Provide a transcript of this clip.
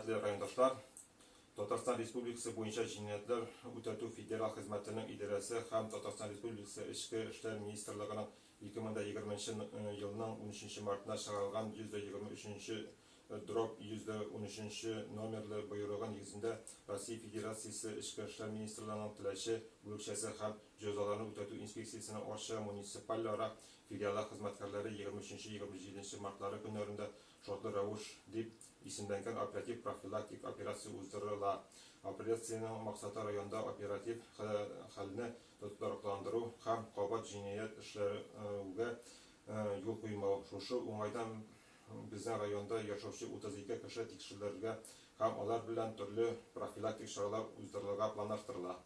Хөрмәтле райондашлар, Татарстан Республикасы буенча җинаятьләр үтәтү федераль хезмәтенең идарәсе һәм Татарстан Республикасы Эчке эшләр министрлыгының 2020 елның 13 мартында чыгарылган 123 дробь 113 номерлы боерыгы нигезендә Россия Федерациясе Эчке эшләр министрлыгының Теләче бүлекчәсе һәм җәзаларны үтәтү инспекциясенең Арча муниципальара филиалы хезмәткәрләре 23-27 мартлары көннәрендә Шартлы рәвеш дип исемләнгән оператив-профилактик операция уздырыла. Операциянең максаты районда оператив хәлне тотрыкландыру һәм кабат җинаять эшләүгә юл куймау. Шушы уңайдан безнең районда яшәүче 32 кеше тикшерелергә һәм алар белән төрле профилактик чаралар уздырылырга планлаштырыла.